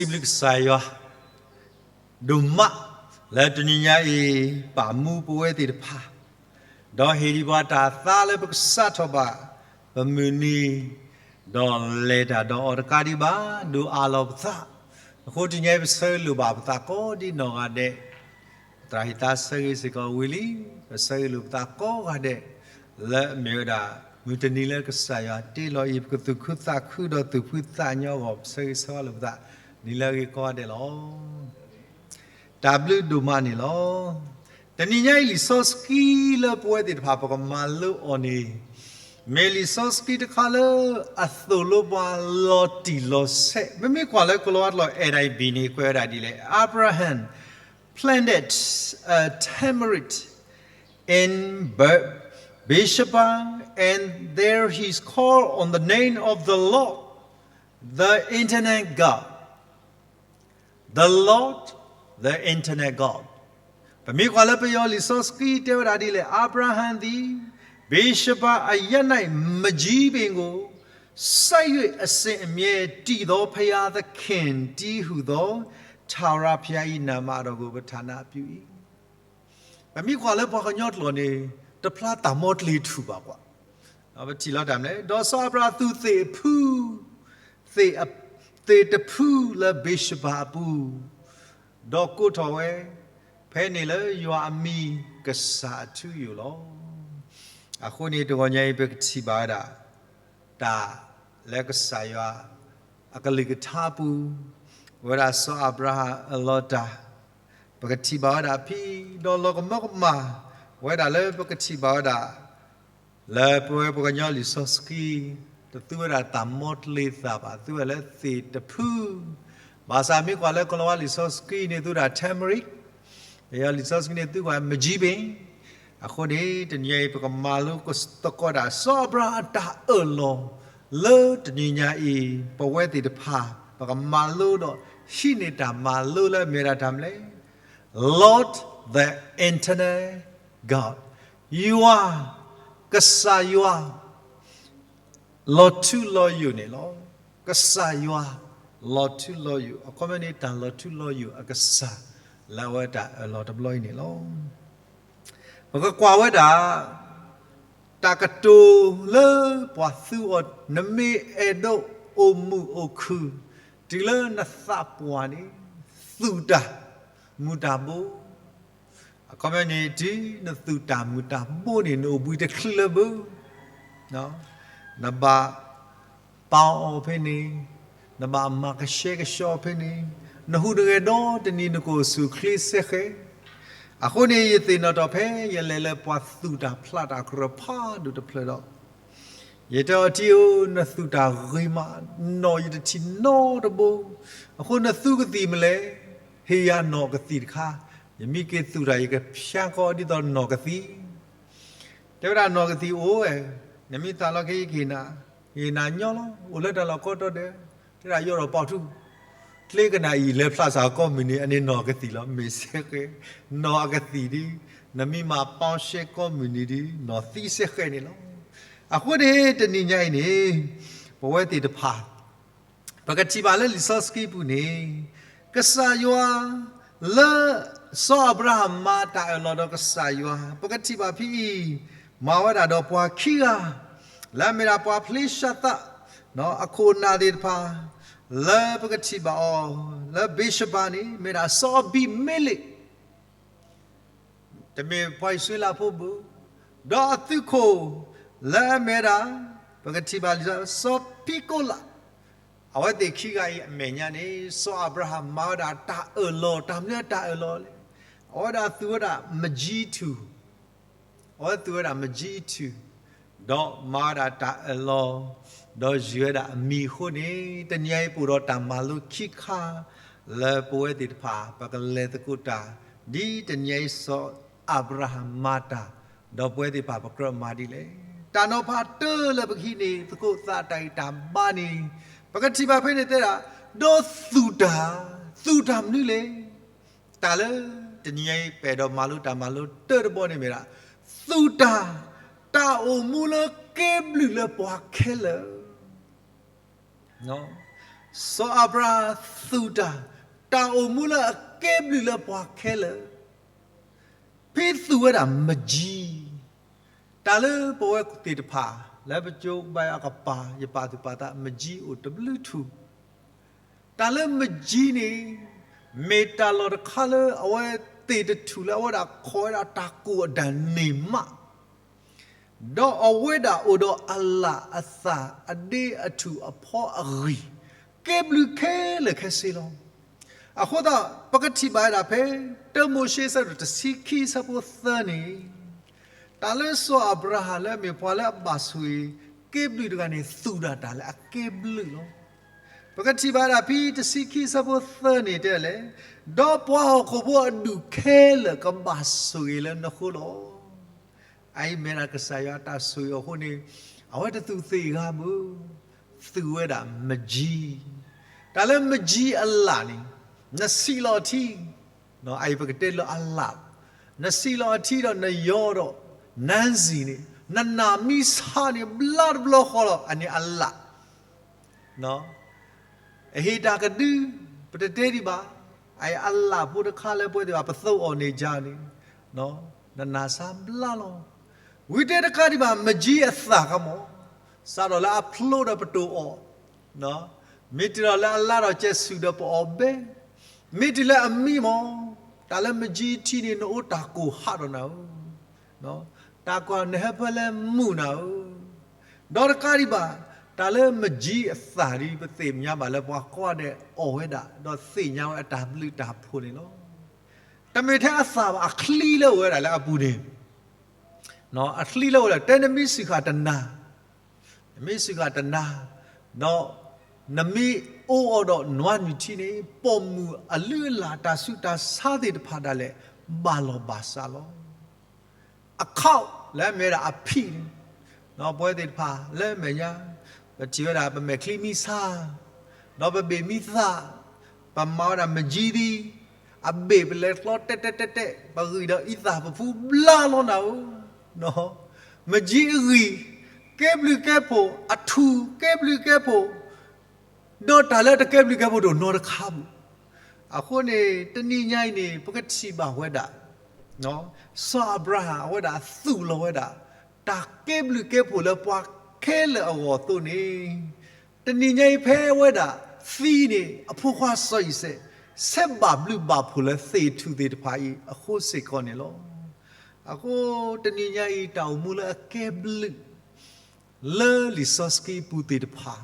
စံးဘျုးကစၢ်ယွၤ ဒိၣ်မး လၢတနံၤညါအံၤ ပာ်မူပဝဲသ့ၣ်တဖၣ်, ဒီးဟ့ၣ်ဒံးပှၤတၢ်သါလၢပကစးထီၣ်ဘၣ် ပမုၢ်နံၤ, ဒီးလဲၤတၢ်ဒီးအီၤတကးဒံးဘၣ် ဒိၣ်အးလီၤပသး. အဃိတနံၤညါအံၤ ပဆၢဂ့ၤလိာ်ဘၣ်ပသးကိးဒံနီၢ်ဂၤဒဲး, သရၣ်ဟံၣ်သါဆၢဂ့ၤစ့ၢ်ကီးဝံၤလံ, ပဆၢဂ့ၤလိာ်ပသးကိးဂၤဒဲး, လၢအမ့ၢ်ဝဲဒၣ် မုၢ်တနံၤလၢကစၢ်ယွၤတ့လီၤအံၤ ပကသူၣ်ခုသးခုဒီးသူၣ်ဖှံသးညီအဂီၢ် ပဆၢဂ့ၤဆၢဝါလိာ်ပသး နံၤလၢအဂ့ၤကိးဂၤဒဲးလီၤ. တၢ်ဘျုးဒိၣ်မးန့ၣ်လီၤ. တနံၤညါအံၤလံာ်စီဆှံလၢပဝဲသ့ၣ်တဖၣ်ပကမၤလိအီၤန့ၣ်, မ့ၢ်လံာ်စီဆှံတခါလၢအသိၣ်လိပှၤလီၤတံၢ်လီၤဆဲး, ပမ့ၢ်ကွၢ်လၢကိၤလၤဝါတလီၢ် NIV န့ၣ် ကွဲးဝဲဒၣ်ဒ်လဲၣ်, Abraham planted a tamarisk in Be- Beersheba, and there he called on the name of the Lord, the internet God. The Lord, the internet God. ပမ့ၢ်ကွၢ်လၢပယီၤလံာ်စီဆှံတဲဝဲဒၣ်ဒ်လဲၣ်, အၤဘြၤဟၣ်သ့ၣ် ဘ့ၣ်ၡဘၤအရပ်၌ မန်ဆူဘ့ၣ်ကို စိုက်၍ အစဉ်အမြဲတည်သော ဘုရားသခင်တည်းဟူသော ထာဝရဘုရား၏ နာမတော်ကို ပဌာနပြု၏. ပမ့ၢ်ကွၢ်လၢပှၤကညီကျိာ်န့ၣ် တဖျါတၢ်မီကျ့ၤထူၣ်ဘၣ်ကွၢ်, ပထံၣ်လီၤတၢ်မနုၤလဲၣ်, ဒီးစီၤအၤဘြၤဟၣ်သူၣ်သ့ၣ်အဖု, သ့ၣ်အ, သ့ၣ်တဖုလၢဘ့ၣ်ၡဘၤအပူၤ, ဒီးကိးထီၣ်ဝဲ ဖဲန့ၣ်လၢယွၤအမံၤကစၢ်အထူအယိာ်လီၤ. အဃိန့ၣ် တဂီၤညါအံၤ ပကထံၣ်ဘၣ်ဝဲဒၣ် တၢ်လၢကစၢ်ယွၤအကလုၢ်ကထါအပူၤ, ဝဲဒၣ်စီၤအၤဘြၤဟၣ်အၢၣ်လီၤတၢ်, ပကထံၣ်ဘၣ်ဝဲဒၣ်ဖံး, ဒီးလီၤကမၢကမၣ်ဝဲဒၣ်လၢပကထံၣ်ဘၣ်ဝဲဒၣ် လၢပဝဲပှၤကညီလံာ်စီဆှံ တသူဝဲဒၣ်တၢ်မီကျ့ၤသၣ်ဘၣ်, သူဝဲလၢသ့ၣ်တဖု, ဘၣ်ဆၣ်မ့ၢ်ကွၢ်လၢကိၤလၤဝါလံာ်စီဆှံန့ၣ် သူဝဲဒၣ် tamarisk, ပယီၤလံာ်စီဆှံန့ၣ် သူဝဲဒၣ် မန်ဆူဘ့ၣ်. အဃိန့ၣ် တနံၤအံၤ ပကမၤလိသကိးတၢ် စီၤအၤဘြၤဟၣ်အတၢ်အၢၣ်လီၤ လၢတနံၤညါအံၤ ပဝဲသ့ၣ်တဖၣ် ပကမၤလိဒီးဟံးန့ၢ်တၢ်မၤလိလၢအမ့ၢ်ဝဲဒၣ်တၢ်မနုၤလဲၣ်, Lord the internet God, ယွၤ, ကစၢ်ယွၤ လီၤထူလီၤယိာ်န့ၣ်လီၤ. ကစၢ်ယွၤ လီၤထူလီၤယိာ်, အခီပညီန့ၣ် တၢ်လီၤထူလီၤယိာ်အကစၢ် လၢအဝဲတၢ်အၢၣ်လီၤတဘျီအံၤန့ၣ်လီၤ. ပကကွၢ်ဝဲဒၣ် တၢ်ကတိၤလၢပှၤသူအီၤ, နမ့ၢ်အဲၣ်ဒိးအိၣ်မုာ်အိၣ်ခုၣ် တုၤလၢနသးပှၢ်န့ၣ် သူၣ်တၢ်မုာ်တၢ်ဘိ အခီပညီန့ၣ် တုၤနသူၣ်တၢ်မုာ်တၢ်ဘိန့ၣ် နအိၣ်ဘှံးတချုးလၢၤဘၣ်. နဘၣ်ပာ်အီၤဖဲန့ၣ်, နဘၣ်မၤကဆှဲကဆှီဖဲန့ၣ်, နဟူးနဂဲၤဒီတနံၤ နကအိၣ်ဆူၣ်အိၣ်ချ့စ့ၢ်ကီး. အဃိန့ၣ် ယသ့ၣ်နီၣ်ထီၣ်ဖဲ ယလဲၤလၢပှၤသူၣ်တၢ်ဖျးတၢ်ကရၢဖးဒိၣ်တဖျၢၣ်ဒီး ယတဲအီၤ ထံဧၢ, နသူၣ်တၢ်ဂ့ၤမး, နီၢ်ယတထံၣ်နီတဘိ, အဃိနသူကသံၣ်မနုၤလဲၣ်, ဟ့ၣ်ယၤနီၢ်ကသံၣ်တခါ, ယမ့ၢ်က့ၤသူၣ်တၢ် ယကဖၠါကီဒ်သိးနီၢ်ကသံၣ်. တဲဝဲဒၣ်နီၢ်ကသံၣ်အိၣ်ဝဲ, နမ့ၢ်သးလီၤခဲအံၤ ကဟ့ၣ်နၤညီလီၤ, အိၣ်လၢတၢ်လီၢ်ကိးတီၤဒဲး, တဲဒၣ်ယိးဒီးပီၣ်ထူ ကျ့ကနၣ်အံၤ လဲၤဖျါစ့ၢ်ကီးကိးမုၢ်နံၤ အန့ၣ်နီၢ်ကသံၣ်လီၤ, မ့ၢ်စ့ၢ်ကီး နီၢ်အကသံၣ်ဒု, နမ့ၢ်မၤပီရှဲကိးမုၢ်နံၤဒု နီၢ်သံစ့ၢ်ကီးန့ၣ်လီၤ. အဃိန့ၣ် တနံၤညါအံၤန့ၣ် ပဝဲသ့ၣ်တဖၣ် ပကထံၣ်ဘၣ်လၢလံာ်စီဆှံပူၤန့ၣ် ကစၢ်ယွၤ လၢစီၤအၤဘြၤဟၣ်မၤတၢ်အၢၣ်လီၤဒီးကစၢ်ယွၤ ပကထံၣ်ဘၣ်ဖဲအံၤ မၤဝဲဒၣ်ဒီးပှၤခံဂၤ လၢအမ့ၢ်ဒၣ်ပှၤဖလ့ၡသး အခိၣ်အနၢ်သ့ၣ်တဖၣ် လၢပကထံၣ်ဘၣ်အီၤ လၢဘ့ၣ်ၡဘၤန့ၣ် မ့ၢ်ဒၣ်စီၤအဘံၤမ့လ့း တမ့ၢ်ပှၤအံၣ်စရ့လးဖိဘၣ်, ဒီးအသုးခိၣ် လၢအမ့ၢ်ဝဲဒၣ် ပကထံၣ်ဘၣ်လံာ်စီၤဖံကိလး, အဝဲသ့ၣ်ခံဂၤအံၤအမဲာ်ညါန့ၣ် စီၤအၤဘြၤဟၣ်မၤဝဲဒၣ်တၢ်အၢၣ်လီၤ, တၢ်မနုၤတၢ်အၢၣ်လီၤလဲၣ်, အဝဲဒၣ်သူဝဲဒၣ် မကံထူၣ် အဝဲသူဝဲဒၣ်မကံထူၣ်, ဒီးမၤဝဲဒၣ်တၢ်အၢၣ်လီၤ, ဒီးယုၢ်ဝဲဒၣ်အမံၤအဃိန့ၣ် တနံၤအံၤ ပအိၣ်ဒီးတၢ်မၤလိခံခါ လၢပဝဲသ့ၣ်တဖၣ် ပကလဲၤသကိးတၢ် ဒ်တနံၤအံၤ စီၤအၤဘြၤဟၣ်မၤတၢ်, ဒီးပဝဲသ့ၣ်တဖၣ် ပကြၢးမၤဒ်လဲၣ်. တၢ်နီၤဖးတၢၢ်လၢပကဟံးန့ၢ်သကိးသးတၢ်ဂံၢ်တၢ်ဘါန့ၣ် ပကထံၣ်ဘၣ်ဖဲန့ၣ်တဲဒၣ်, ဒီးသူၣ်တၢ်, သူၣ်တၢ်မနုၤလဲၣ်. တၢ်လၢတနံၤအံၤ ပအဲၣ်ဒိးမၤလိတၢ်မၤလိတၢတဘီန့ၣ်မ့ၢ်ဒၣ် သူၣ်တၢ်, တၢ်အိၣ်မူလၢကဲဘျုးလၢပှၤခဲလၢာ်, တၢ် စီၤအၤဘြၤဟၣ်သူၣ်တၢ်, တၢ်အိၣ်မူလၢအကဲဘျုးလၢပှၤခဲလၢာ်, ဖဲသူၣ်ဝဲဒၣ်မကၠံ, တၢ်လၢပဝဲသ့ၣ်တဖၣ် လၢပကၠိဘါယွၤအကပၤ ယပာ်သူၣ်ပာ်သး မကၠံအိၣ်တဘျုးထူၣ်, တၢ်လၢမကၠံန့ၣ် မ့ၢ်တၢ်လီၢ်တခါလၢအဝဲသ့ၣ်တထူၣ်လၢအဝဲဒၣ်ခိးဝဲဒၣ်တၢ်ကိၢ်အတၢ်န့ၢ်မး ဒီးအဝဲဒၣ်အိၣ်ဒီးအလၣ်အသၣ်အဒ့အထူၣ်အဖီအဂံၢ်, ကဲဘျုးခဲလၢာ်ခဲဆ့လီၤ. အဃိသတး ပကထံၣ်ဘၣ်ဝဲဒၣ်ဖဲ တၢမိၤၡ့အဆၢဒိၣ်တဆံခံအဆၢဖိသၢန့ၣ်, တၢ်လၢစီၤအၤဘြၤဟၣ်လၢအမ့ၢ်ပှၤလၢအဘၣ်ဆိၣ်ဂ့ၤ ကဲဘျုးတဂၤန့ၣ် သူၣ်ဒၣ်တၢ်လၢအကဲဘျုးလီၤ. ပကထံၣ်ဘၣ်ဝဲဒၣ်ဖဲတဆံခံအဆၢဖိသၢန့ၣ်တဲလဲၣ်, ဒီးပှၤဟီၣ်ခိၣ်ဖိအဒူၣ်ခဲလၢာ်ကဘၣ်ဆိၣ်ဂ့ၤလၢနဃိလီၤ. အအံၤမ့ၢ်ဒၣ်ကစၢ်ယွၤအတၢ်ဆိၣ်ဂ့ၤအဃိန့ၣ်, အဝဲတသူၣ်သ့ၣ်ဂၤဘၣ်, သူၣ်ဝဲဒၣ်မကၠံ, တၢ်လၢမကၠံအလၣ်န့ၣ်, နဆံးလီၤအထံ, အအံၤပကတဲလၢအလၣ်, နဆံးလီၤအထံဒီးနယီဒီး နၢစံၣ်န့ၣ် နနၢ်မံဆါန့ၣ် ဘျါတဘျီဃီလီၤ, အန့ၣ်အလၣ် အဟ့ၣ်တၢ်ကဒု, ပတတဲဒံးဘၣ်, အအံၤအလၣ်ဖိတခါလၢပဝဲသ့ၣ်တဖၣ်ပသၢအီၤန့ၣ်ကန့ၣ်, နနၢ်ဆါဘျါလီၤ. ဝံၤတဲတကးဒံးဘၣ် မကၠံအသၣ်ကမီၤ, စးထီၣ်လၢအဖျိဒီးပတိၢ်အီၤ, မ့ၢ်တုၤဒီးလၢအလါဒီးကဲဆူၣ်ဒီးပအီၣ်ဘဲ, မ့ၢ်တုၤလၢအမံမီၤ, တၢ်လၢမကၠံထံန့ၣ် နအိၣ်တၢ်ကိၢ်ဟးဒီးနၤဧၢ တၢ်ကွၢ်နဟၢဖၢလၢမုာ်နၤဧၢ, ဒီးတကးဒံးဘၣ်, တၢ်လၢမကၠံအသၣ်ဒ်ပသ့ၣ်ညါဘၣ်လၢပှၤကိးဂၤဒဲးအီၣ်ဝဲဒၣ် ဒီးသ့ၣ်ညါဝဲအတၢ်ဘျုးတၢ်ဖှိၣ်န့ၣ်လီၤ. တမ့ၢ်ထဲအသၣ်ဘၣ် အချံလၢအအိၣ်ဝဲဒၣ်လၢအပူၤန့ၣ်, အချံလၢအအိၣ်ဝဲဒၣ် တဲနမ့ၢ်စူၢ်ဃာ်တနၤ, နမ့ၢ်စူၢ်ဃာ်တနၤ, ဒီးနမ့ၢ်အိၣ်အီၤဒီးနွါနုာ်ထံန့ၣ် ပိာ်မုၣ်အလုၢ်အလၢ်တၢ်ဆူးတၢ်ဆါသ့ၣ်တဖၣ်ဒၣ်လဲာ် ဘၣ်လီၢ်ဘၣ်စးလီၤ. အခီၣ်လၢအမ့ၢ်ဝဲဒၣ်အဖံးန့ၣ်, ပဝဲသ့ၣ်တဖၣ်လၢအမဲာ်ညါ, ပထံၣ်ဝဲဒၣ် ပမဲာ်ချံမံဆါ, ဒီးပဘ့ၣ်မံသၣ်, ပမၤဝဲဒၣ်မကၠံသံ, အဘ့ၣ်ပလဲၤကျီတဲာ်တဲာ်တဲာ်တဲာ်, ပဂံၢ်ဒီးအံသၣ်ပဖူဘျါလီၤနၤဧၢ, မကၠံအဂံၢ်, ကဲဘျုးကဲဖှိၣ်, အထူၣ်ကဲဘျုးကဲဖှိၣ်, ဒီးတၢ်လၢတကဲဘျုးကဲဖှိၣ်တအိၣ်နီတခါဘၣ်. အဃိန့ၣ် တနံၤညါအံၤန့ၣ် ပကထံၣ်ဘၣ်ဝဲဒၣ် စီၤအၤဘြၤဟၣ်အဝဲဒၣ်သူၣ်လီၤဝဲဒၣ် တၢ်ကဲဘျုးကဲဖှိၣ်လၢပှၤခဲလၢာ်အဂီၢ်အသိးန့ၣ်, တနံၤညါအံၤဖဲအဝဲဒၣ်သံန့ၣ် အဖိခွါစီၤအံၤစဲး ဆဲးဘၣ်ဘျုးဘၣ်ဖှိၣ်လၢသ့ၣ်ထူၣ်သ့ၣ်တဖၣ်အံၤအဃိစ့ၢ်ကီးန့ၣ်လီၤ. အဃိတနံၤညါအံၤ တၢ်အိၣ်မူလၢအကဲဘျုး လၢလံာ်စီဆှံအပူၤသ့ၣ်တဖၣ်,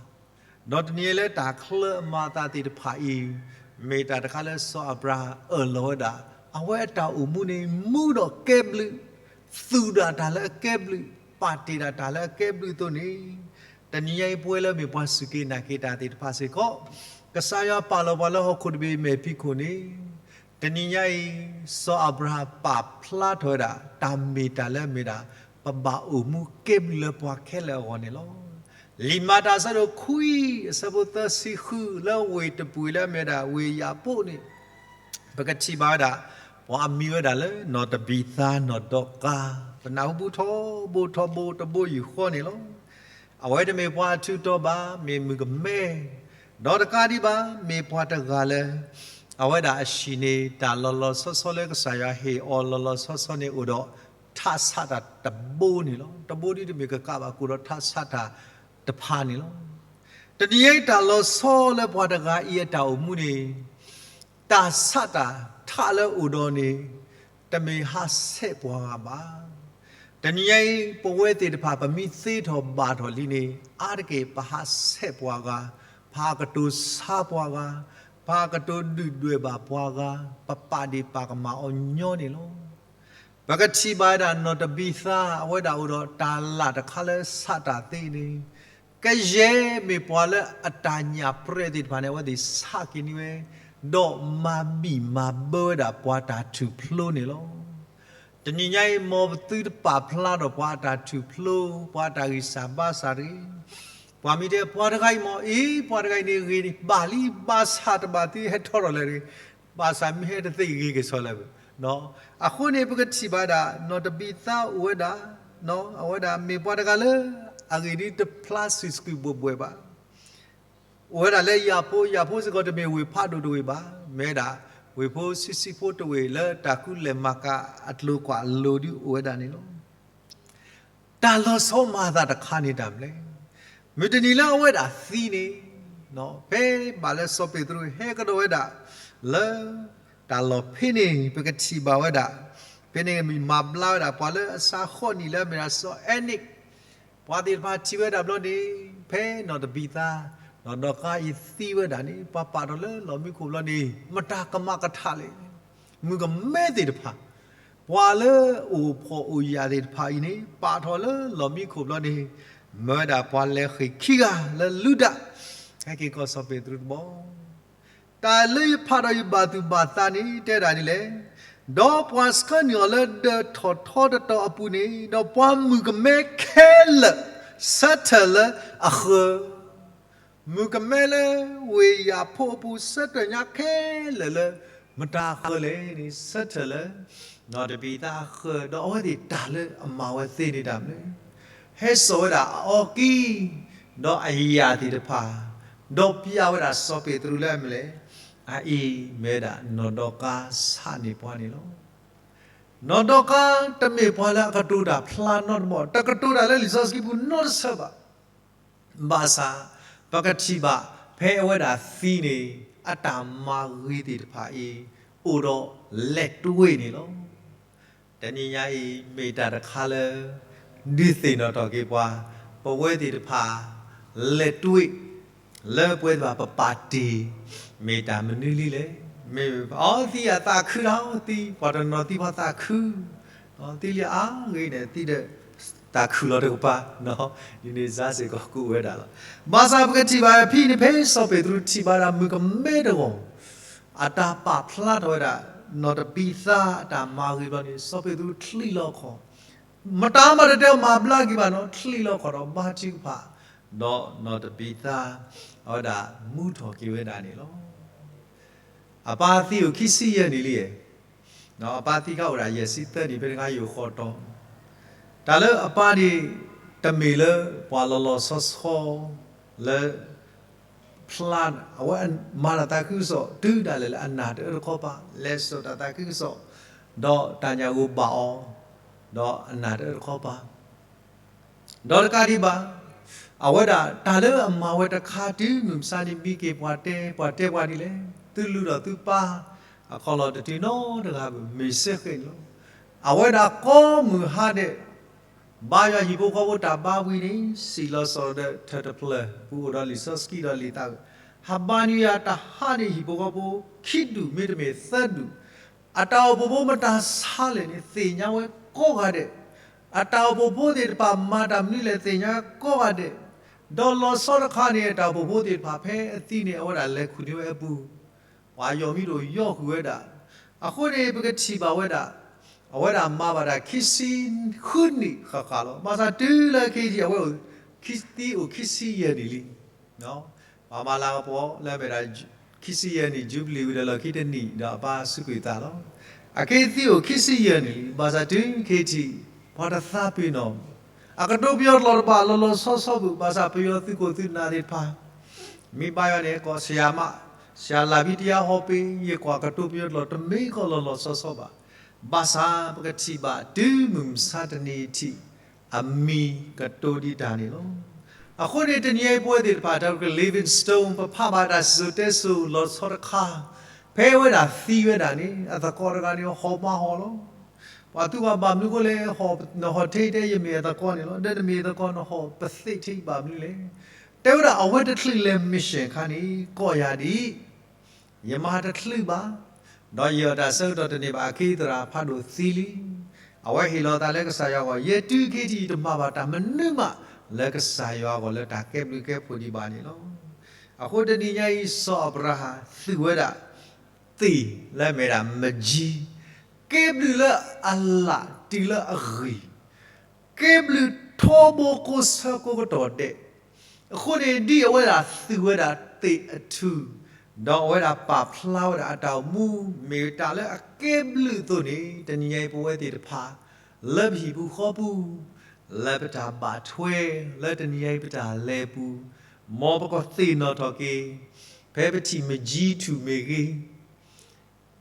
ဒီးတနံၤညါလၢတၢ်ချၢအမၤအသးသ့ၣ်တဖၣ်အံၤ, မ့ၢ်တၢ်တခါလၢစီၤအၤဘြၤဟၣ်အၢၣ်လီၤဝဲဒၣ် အဝဲအတၢ်အိၣ်မူန့ၣ် မူဒီးကဲဘျုး, သူၣ်ဒၣ်တၢ်လၢအကဲဘျုး, ပာ်တ့ၢ်ဒၣ်တၢ်လၢအကဲဘျုးအသိးန့ၣ်, တနံၤညါအံၤပဝဲလၢမ့ၢ်ပှၤစူၢ်က့ၤနာ်က့ၤတၢ်သ့ၣ်တဖၣ်စ့ၢ်ကီး, ကစၢ်ယွၤပာ်လီၤပှၤလၢဟီၣ်ခိၣ်တဘ့ၣ်မဲာ်ဖံးခိၣ်န့ၣ်, တနံၤညါအံၤ စီၤအၤဘြၤဟၣ်ပာ်ဖျါထီၣ်ဝဲဒၣ် တၢ်မ့ၢ်တၢ်လၢအမ့ၢ်ဒၣ် ပဘၣ်အိၣ်မူကဲဘျုးလၢပှၤခဲလၢာ်အဂီၢ်န့ၣ်လီၤ. လံာ်မၤတၢ်အဆၢဒိၣ်ခွံ အဆၢဖိသၢဆံဃု လၢဝ့ၢ်တပူၤလၢအမ့ၢ်ဝဲဒၣ်ဝ့ၢ်ယၤပိၣ်န့ၣ်, ပကထံၣ်ဘၣ်ဝဲဒၣ် ပှၤအမံၤဝဲဒၣ်လၢ နီၢ်တဘံၤသါ နီၢ်ဒီကၤ, ပနၢ်ဟူဘူၣ်ထီဘိထီဘိတဘိယူၢ်ဃီန့ၣ်လီၤ. အဝဲတမ့ၢ်ပှၤအထူးတီၤဘၣ်, မ့ၢ်မုၣ်ကမဲ, ဒီးတကးဒံးဘၣ် မ့ၢ်ပှၤတဂၤလၢ အဝဲဒၣ်အဟံၣ်န့ၣ် တၢ်လီၤလီၤဆီဆီလၢကစၢ်ယွၤဟ့ၣ်အီၤလီၤလီၤဆီဆီန့ၣ် အိၣ်ဒီးထးဆးတၢ်တဘိန့ၣ်လီၤ. တဘိဒ်တမ့ၢ်ကကးဘၣ် ကအိၣ်ဒီးထးဆးတၢ်တဖၣ်န့ၣ်လီၤ. တနံၤညါအံၤတၢ်လီၤဆီလၢပှၤတဂၤအံၤအတၢ်အိၣ်မူန့ၣ် တၢ်ဆးတၢ်ထးလၢအအိၣ်ဒီးန့ၣ် တမ့ၢ်ဟးဆှဲးပှၤဂၤဘၣ်. တနံၤညါအံၤ ပဝဲသ့ၣ်တဖၣ် ပမ့ၢ်သ့ထီၣ်ဘၣ်ထီၣ်လံန့ၣ် အါတက့ၢ်ပဟးဆှဲးပှၤဂၤ, ပဟးကတိၤဆါပှၤဂၤ, ပဟးကတိၤဒုၣ်ဒွဲၣ်ဘၣ်ပှၤဂၤ, ပပာ်ဒ့ၣ်ပာ်ကမၣ်အီၤညီန့ၣ်လီၤ. ပကထံၣ်ဘၣ်ဝဲဒၣ်နီၢ်တဘံၤသါ အဝဲဒၣ်အိၣ်ဒီးတၢ်လၢ်တခါလၢဆးတၢ်သ့န့ၣ်, ကယဲၢ်မ့ၢ်ပှၤလၢအတၢ်ညၣ်ပြဲၣ်သ့ၣ်တဖၣ်န့ၣ် အဝဲသ့ၣ်ဆးက့ၤန့ၢ်ဝဲ, ဒီးမၤဘံၣ်မၤဘၢဝဲဒၣ်ပှၤတၢ်ထူၣ်ဖျိန့ၣ်လီၤ. တနံၤညါအံၤ မ်ပသုတပာ်ဖျါထီၣ်ပှၤအတၢ်ထူၣ်ဖျိ, ပှၤအတၢ်ဂံၢ်စၢ်ဘါစၢ်တဂ့ၤ. ပှၤမ့ၢ်တဲပှၤတဂၤအံၤမ့ၢ်အ့ၣ် ပှၤတဂၤအံၤန့ၣ်ဂ့ၤဘၣ်လံ ဘၣ်ဆၣ်တဘၣ်သုဟဲထီၣ်ထီၣ်လဲၣ်တဂ့ၤ, ဘၣ်ဆၣ်မ့ၢ်ဟဲတသ့ဂ့ၤက့ၤဆီလဲၣ်. အဃိန့ၣ် ပကထံၣ်ဘၣ်ဒၣ် နီၢ်တဘံၤသါအိၣ်ဝဲဒၣ်, အဝဲဒၣ်မ့ၢ်ပှၤတဂၤလၢ အဂ့ၢ်ဒ်တဖျါစုာ်စုာ်ဘှဲၣ်ဘှဲၣ်ဘၣ်. အိၣ်ဝဲဒၣ်လၢယၤဖိ, ယၤဖိစ့ၢ်ကီးတမ့ၢ်ဝ့ၢ်ဖးဒိၣ်တဝ့ၢ်ဘၣ်, မ့ၢ်ဝဲဒၣ် ဝ့ၢ်ဖိဆံးဆံးဖိတဝ့ၢ်လၢတၢ်ကူလဲၢ်မၤကၤအကျိၤကွာ်လိၤဒုအိၣ်ဝဲဒၣ်န့ၣ်လီၤ. တၢ်လီၤဆီမၤအသးတခါန့ၣ်တၢ်မနုၤလဲၣ်. မုၢ်တနံၤလၢအဝဲဒၣ်သံန့ၣ်, ဖဲဘၣ်လၢစီၤပ့းတရူးဟဲကဒီးဝဲဒၣ် လၢ တၢ်လီၢ်ဖဲန့ၣ် ပကထံၣ်ဘၣ်ဝဲဒၣ်, ဖဲန့ၣ်မၤဘျါဝဲဒၣ်ပှၤလၢအစးဃီနံၣ်လၢအမ့ၢ်ဒၣ်စီၤအဲနံး, ပှၤသ့ၣ်တဖၣ်ထံၣ်ဝဲဒၣ်ဘျီန့ၣ်, ဖဲနီၢ်တဘံၤသါ, နီၢ်ဒီကါအံၤသံဝဲဒၣ်န့ၣ် ပှၤပာ်ထီၣ်လၢလီၢ်မံခိၣ်ဘျီန့ၣ် မတၤကမၣ်ကထးလဲၣ်. မုၣ်ကမဲသ့ၣ်တဖၣ်, ပှၤလၢအိၣ်ဖှီၣ်အိၣ်ယာ်သ့ၣ်တဖၣ်အံၤန့ၣ် ပာ်ထီၣ်လၢလီၢ်မံခိၣ်ဘျီန့ၣ်, မၢဝဲဒၣ်ပှၤလဲၤဃ့ၢ်ခံဂၤလၢလူဒၤ, ဟဲက့ၤကီၢ်စီၤပ့းတရူးတဘီ တၢ်လၢယဖးဒီးယဘၣ်သူၣ်ဘၣ်သးန့ၣ် တဲဒၣ်ဒ်လဲၣ်. ဒီးပှၤဆှၢနုာ်အီၤလၢဒၢးထီၣ်ထီတတီၤအပူၤန့ၣ်, ဒီးပှၤမုၣ်ကမဲခဲလၢာ် ဆၢထၢၣ်လၢအဃၢၤ, မုၣ်ကမဲလၢဝ့ၢ်ယၤဖိအပူၤ ဆၢထၢၣ်ညါခဲလၢာ်လၢ မတၤအဃၢၤလဲၣ်န့ၣ် ဆၢထၢၣ်လၢ နီၢ်တဘံၤသါအဃၢၤ, ဒီးအဝဲသ့ၣ်တၢ်လၢအမၤဝဲသ့န့ၣ်တၢ်မနုၤလဲၣ်. ဟဲစိာ်ဝဲဒၣ်အအီကံ ဒီးအယာ်သ့ၣ်တဖၣ်, ဒီးပျးဝဲဒၣ်စီၤပ့းတရူးလၢအမနုၤလဲၣ်. အအံၤမ့ၢ်ဝဲဒၣ်နီၢ်ဒီကါဆးန့ၢ်ပှၤန့ၣ်လီၤ. နီၢ်ဒီကါတမ့ၢ်ပှၤလၢအကတိၤတၢ်ဖျါနီတဘီ, တကတိၤတၢ်လၢလံာ်စီဆှံပူၤနီတဆၢဘၣ်. ဘၣ်ဆၣ် ပကထံၣ်ဘၣ်ဖဲအဝဲဒၣ်သံန့ၣ် အတၢ်မၤဂ့ၤသ့ၣ်တဖၣ်အံၤ အိၣ်ဒီးလဲၤတွ့န့ၣ်လီၤ. တနံၤညါအံၤ မ့ၢ်တၢ်တခါလၢ ဒုးသ့ၣ်နီၣ်ထီၣ်က့ၤပှၤ, ပဝဲသ့ၣ်တဖၣ် လဲၤတွ့ လၢပဝဲသ့ၣ်တဖၣ်ပပာ်တ့ၢ် မ့ၢ်တၢ်မနုၤလံလဲၣ်. မ့ၢ်အီသံအသးခုတၢ်သံ, ပှၤတနီၤသံပှၤသးခု, သံလံအါဂ့ၤန့ၣ် သံဒီး သးခုလီၤတကပၤ, ဒ်န့ၣ်စါစ့ၢ်ကီးကအိၣ်ဝဲဒၣ်လီၤ. ဘၣ်ဆၣ်ပကထံၣ်ဘၣ်ဖဲန့ၣ် ဖဲစီၤပ့းတရူးထံၣ်ဘၣ်ဒၣ်မုၣ်ကမဲတဂီၢ် အတၢ်ပာ်ဖျါထီၣ်ဝဲဒၣ် နီၢ်တဘံၤသါအတၢ်မၤဂ့ၤဘျီန့ၣ် စီၤပ့းတရူးချံးလီၤခီၣ်, မတၤမၤတတဲအီၤမၤဘျါက့ၤဘၣ်နီၤ, ချံးလီၤခီၣ်ဒီးဘါထုကဖၣ်, ဒီးနီၢ်တဘံၤသါ အဝဲဒၣ်မူထီၣ်က့ၤဝဲဒၣ်န့ၣ်လီၤ. အပၢ်သံအိၣ်ခံဆံယဲၢ်နံၣ်လံ, အပၢ်သံခါအိၣ်ဒၣ်ယဲၢ်ဆံသၢနံၣ် ဖဲတခါယအိၣ်ဃီတီ, တၢ်လၢအပၢ်န့ၣ် တမ့ၢ်လၢပှၤလီၤလီၤဆီဆီ လၢ ဖျါ, အဝဲမၤတၢ်သးခုကစီၣ် တုၤဒၣ်လဲာ်လၢအနၢ်တအၢတခီပၤ, လဲၤစိာ်တၢ်သးခုကစီၣ်, ဒီးတၢ်ညၣ်ဂိၢ်ဘၣ်အီၤ, ဒီးအနၢ်တအၢတခီပၤ ဒီးတကးဒံးဘၣ်, အဝဲဒၣ်တၢ်လၢအမၤဝဲတခါတုၤမုၢ်မဆါန့ၣ် မံက့ၤပှၤတဲ, ပှၤတဲပှၤဒ်လဲၣ်, သုလူၤဒီးသုပၢ် အခီၣ်လီၢ်တတုၤနီတဂၤဘၣ် မ့ၢ်စ့ၢ်ကီးန့ၣ်လီၤ. အဝဲဒၣ်ကိးမုၢ်ဟါဒဲး ဘါယွၤဟံၣ်ဖိဃီဖိတၢ်ဘါဝံၤန့ၣ် စံၣ်လီၤစၢၤဒီးထၢၣ်တဖျၢၣ် ပူၤအိၣ်ဒီးလံာ်စီဆှံဒီးလံာ်သး, ဟးဘါနွံယၤတဟါန့ၣ် ဟံၣ်ဖိဃီဖိ ခံဒူၣ်မ့တမ့ၢ်သၢဒူၣ်, အတၢ်အိၣ်ဖှိၣ်ဖိမတၤဆါလဲၣ်န့ၣ် သ့ၣ်ညါဝဲကိးဂၤဒဲး, အတၢ်အိၣ်ဖှိၣ်ဖိသ့ၣ်တဖၣ်မၤတၢ်မနုၤလဲၣ် သ့ၣ်ညါကိးဂၤဒဲး, ဒီးလီၤဆီတခါန့ၣ် အတၢ်အိၣ်ဖှိၣ်ဖိသ့ၣ်တဖၣ်ဖဲအသံန့ၣ် အဝဲဒၣ်လဲၤခူၣ်န့ၢ်ဝဲအပူၤ ပှၤယီၢ်မံဒိၣ်ယီၢ်ဃုာ်ဝဲဒၣ်. အဃိန့ၣ် ပကထံၣ်ဘၣ်ဝဲဒၣ်, အဝဲဒၣ်မၤဘၣ်တၢ်ခံဆံဃုနံၣ်ဃၣ်ဃၣ်လီၤ. ဘၣ်ဆၣ်တုၤလၢခဲအံၤ အဝဲသံအိၣ်ခံဆံယဲၢ်နံၣ်လံ. ပှၤမၤလၤကပီၤလၢအမ့ၢ်ဒၣ် ခံဆံယဲၢ်နံၣ် ယူဘလံၤဝံၤဒီးလီၢ်ခံတနံၣ်ဒီးအပၢ်စူးကွံာ်သးလီၤ. အခဲအံၤသံအိၣ်ခံဆံယဲၢ်နံၣ်လံ. ဘၣ်ဆၣ်တုၤခဲအံၤ ပှၤတသးပ့ၤနီၣ် အကတိၤပယီၤကျိာ်တဘၣ်လီၤလီၤဆီဆီဘၣ်. ဘၣ်ဆၣ်ပယီၤသုးခိၣ်သုးနၢ်သ့ၣ်တဖၣ် မ့ၢ်ဘါယွၤန့ၣ် ကိးဆရာမ, ဆရာလာပြီတရားဟောပေး, ယကွၢ်ကတိၤပယီၤကျိာ် တမ့ၢ်ကီးလီၤလီၤဆီဆီဘၣ်. ဘၣ်ဆၣ်ပကထံၣ်ဘၣ်တုၤမုၢ်မဆါတနံၤထံး အမံၤကတိၤဒံးတၢ်န့ၣ်လီၤ. အဃိန့ၣ် တနံၤအံၤပဝဲသ့ၣ်တဖၣ် တၢ်က living stone ပဖးဘၣ်တၢ်စံၣ်စိၤတဲစိၤလီၤဆီတခါ, ဖဲအဝဲဒၣ်သံဝဲဒၣ်န့ၣ် အသကိးတဂၤန့ၣ် ဟီၣ်မးဟီၣ်လီၤ. ပှၤသူၣ်ဘၣ်ဘၣ်မနုၤအဃိလဲၣ်, နဟီၣ်ထဲအံၤတဲယမ့ၢ်အသကိးန့ၣ်လီၤ. ဒီးနမ့ၢ်အသကိး နဟီၣ်ပသ့ၣ်ထဲအံၤဘၣ်မနုၤလဲၣ်. တဲဝဲဒၣ်အဝဲတချုးလဲၤ mission အခါန့ၣ် ကိးယၤဒ်အံၤ ယမၤတချုးဘၣ်, ဒီးယတၢ်ဆၢကတီၢ်တန့ၢ်ဘၣ်. အခဲအံၤသရၣ်ဖးဒိၣ်သံလံ. အဝဲဟ့ၣ်လီၤသးလၢကစၢ်ယွၤအဂီၢ်, ယဲတုၤခဲအံၤယတမၤဘၣ်တၢ်မနုၤမးလၢကစၢ်ယွၤအဂီၢ် လၢတၢ်ကဲဘျုးကဲဖှိၣ်ဒံးဘၣ်န့ၣ်လီၤ. အဃိတနံၤညါအံၤ စီၤအၤဘြၤဟၣ်သူၣ်ဝဲဒၣ် သ့ၣ်လၢအမ့ၢ်ဒၣ်မကၠံ, ကဲဘျုးလၢအလၣ်တုၤလၢအဂံၢ်, ကဲဘျုးထီဘိကိးဆၢကိးကတီၢ်ဒဲး. အဃိန့ၣ် ဒ်အဝဲဒၣ်သူၣ်ဝဲဒၣ်သ့ၣ်အထူၣ်, ဒီးအဝဲဒၣ်ပာ်ဖျါဝဲဒၣ်အတၢ်အိၣ်မူ မ့ၢ်တၢ်လၢအကဲဘျုးအသိးန့ၣ်, တနံၤညါအံၤပဝဲသ့ၣ်တဖၣ် လၢပဟံၣ်ပူၤဃီပူၤ, လၢပတၢ်ဘၣ်ထွဲ, လၢတနံၤညါအံၤပတၢ်လဲၤပူၤ, မ်ပကသ့ၣ်နီၣ်ထီၣ်က့ၤ ဖဲပထံၣ်မကၠံထူၣ်မ့ၢ်ဂ့ၤ,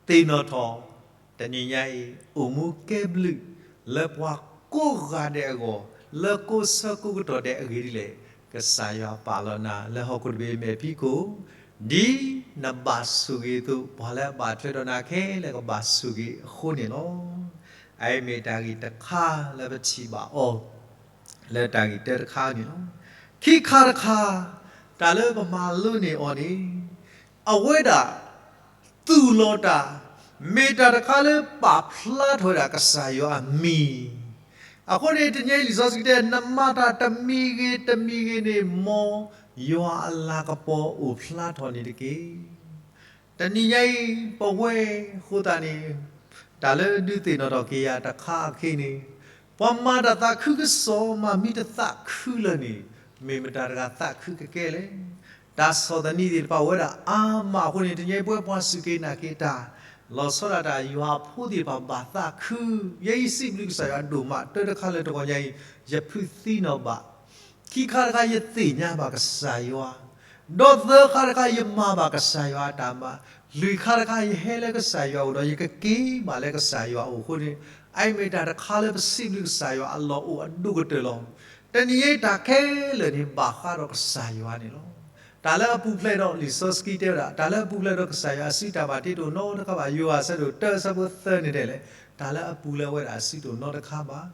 သ့ၣ်နီၣ်ထီၣ် တနံၤညါအံၤ အိၣ်မူကဲဘျုး လၢပှၤကိးဂၤဒဲးအဂီၢ်, လၢကိးဆၢကိးကတီၢ်ဒဲးအဂ့ၢ်ဒ်လဲၣ်, ကစၢ်ယွၤပာ်လီၤနၤလၢဟီၣ်ခိၣ်တဘ့ၣ်အမဲာ်ဖံးခိၣ်, ဒ်နဘၣ်ဆိၣ်ဂ့ၤအသိး ပှၤလၢအဘၣ်ထွဲဒီးနၤခဲလၢာ်ကဘၣ်ဆိၣ်ဂ့ၤအဃိန့ၣ်လီၤ. အအံၤမ့ၢ်တၢ်ဂ့ၢ်တခါလၢပထံၣ်ဘၣ်အီၤ လၢတၢ်ဂ့ၢ်တၢတခါန့ၣ်လီၤ. ခံခါတခါ, တၢ်လၢပမၤလိန့ၢ်အီၤန့ၣ်, အဝဲဒၣ် သူၣ်လီၤတၢ်, မ့ၢ်တၢ်တခါလၢပာ်ဖျါထီၣ်ဝဲဒၣ်ကစၢ်ယွၤအမံၤ, အဃိန့ၣ် တနံၤအံၤလံာ်စီဆှံတဲ နမၤတၢ်တမံၤဂ့ၤတမံၤဂ့ၤန့ၣ် မ်ယွၤအလၤကပီၤအိၣ်ဖျါထီၣ်န့ၣ်တက့ၢ်. တနံၤညါအံၤ ပဝဲအဃိသတးန့ၣ် တၢ်လၢဒုးသ့ၣ်နီၣ်ထီၣ်က့ၤယၤတခါအခံန့ၣ်, ပှၤမၤတၢ်သးခုကစီၣ် မၤမံတသးခုလၢာ်န့ၣ် မ့ၢ်မတၤတဂၤသးခုကကဲလဲၣ်. တၢ်ဆီၣ်သနံးသ့ၣ်တဖၣ်အိၣ်ဝဲဒၣ်အါမးအဃိန့ၣ် တနံၤအံၤပဝဲပှၤစူၢ်က့ၤနာ်က့ၤတၢ် လီၤဆီဒၣ်တၢ်ယွၤအဖိသ့ၣ်တဖၣ်ဘၣ်သးခု, ယဲယစံးဘျုးကစၢ်ယွၤဒိၣ်မး တၢတခါလၢတဂီၤညါအံၤ ယဖုးသံနီၣ်ဘၣ် ခံခါတခါယသ့ၣ်ညါဘၣ်ကစၢ်ယွၤ, ဒီးသၢခါတခါယမၤဘၣ်ကစၢ်ယွၤအတၢ်မၤ, လွံၢ်ခါတခါယဟဲလၢကစၢ်ယွၤအအိၣ်ဒီး ယကက့ၤဘၣ်လၢကစၢ်ယွၤအအိၣ်အဃိန့ၣ်, အအံၤမ့ၢ်တၢ်တခါလၢပစံးဘျုးကစၢ်ယွၤအလီၢ်အိၣ်အဒိၣ်ကတၢၢ်လီၤ. တနံၤအံၤတၢ်ခဲလၢာ်န့ၣ် ဘၣ်ဃးဒီးကစၢ်ယွၤန့ၣ်လီၤ. တၢ်လၢအပူၤဖျဲးဒီး လံာ်စီဆှံတဲဝဲဒၣ် တၢ်လၢအပူၤဖျဲးဒီးကစၢ်ယွၤအစုတၢ်ဘၣ်တ့တအိၣ်နီတခါဘၣ်. ယိၤဟၣ်အဆၢဒိၣ်တၢအဆၢဖိသၢန့ၣ်တဲလဲၣ်, တၢ်လၢအပူၤလၢအဝဲဒၣ်အစုတအိၣ်နီတခါဘၣ်.